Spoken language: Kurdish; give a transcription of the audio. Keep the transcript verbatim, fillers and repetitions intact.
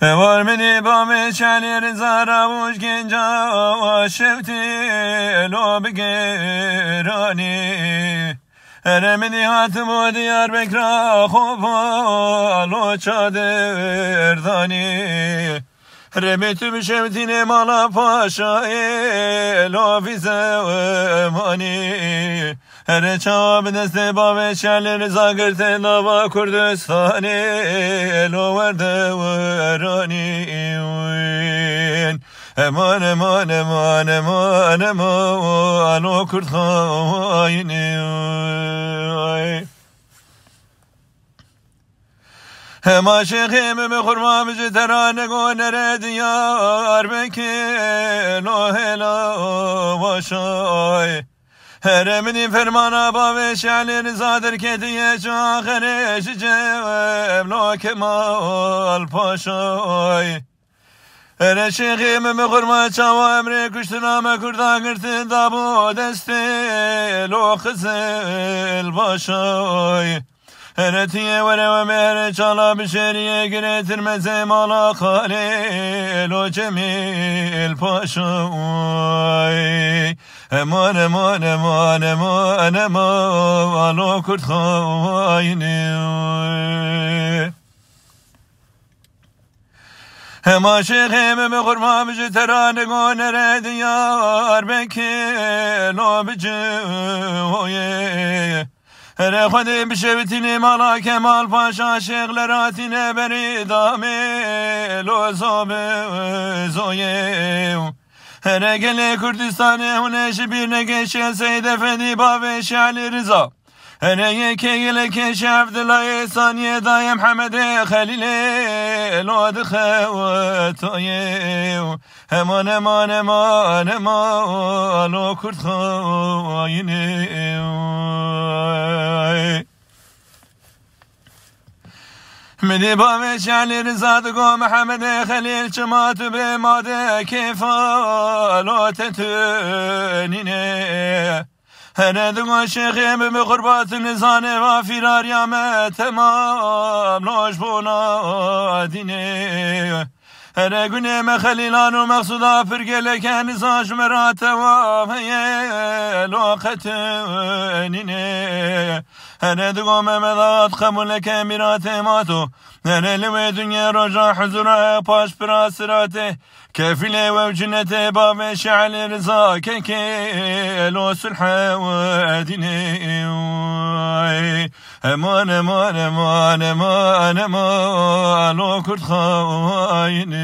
Ewar minî bavê Şelê Riza Rawûj genca şewtê lo bi geranî. Here minî hatibû Diyarbekra xwe va lo çadir danî. Rebê tu bişewtînê mala paşayê lo vî zemanî. Here çawa bi destê bavê Şelê Riza girtê nava Kurdistanê lo werde weranî wîn. Eman, eman, eman, eman, eman, o Kurd xayinê. Hema şêxê min bi xurma bi ji te re nego nere Diyarbekir lo hêla başay. Here minî fermana bavê Şelê Riza derketiye çaxerê ji cem lo Kemal Paşay. Here şêxê min bi xurma çawa emrê kuştina me Kurda girtin da bo destê lo Xizil Başay. Here tiye were we me here çala bi şêriyê girê tirmezê mala xalê lo Cemîl Paşay. Eman, eman, eman, eman, eman, lo Kurd xayinê. Hema şêxê min bi xurma bi ji te re nego nere Diyarbekir lo bi cihoyê. Here Xwedê bişewitînê mala Kemal Paşa şêx leratîne berî damê lo zo bi zoyê. Here gelê Kurdistanê hûn ê ji bîr negeşe Seyd Efendî bavê Şelê Riza. Here yekê gelekê Şeh Evdilayê saniyê dayê Mihemedê Xelîlê lo dixewtoyê. Heman, eman, eman, eman, o Kurd xayinê. Min ê bavê Şelê Riza digo Mihemedê Xelîl çima tu bê madê kêfa lo te tunîne. Here digo şêxê min bi xurbat nizane va fîrariya me temam lo ji bona dînê. Here gunê me Xelîlan û Mexsuda pir geleke nizan ji me ra tewa heye lo qet nîne. Here digo Mehmed Axa qebûleke mîratê mato. Here li wê dinyê roja huzura paş pira siratê. Kefîlê we û cinetê bavê Şelê Riza kekê lo sulhe û dînê. Eman, eman, eman, eman, eman, o Kurd xayinê.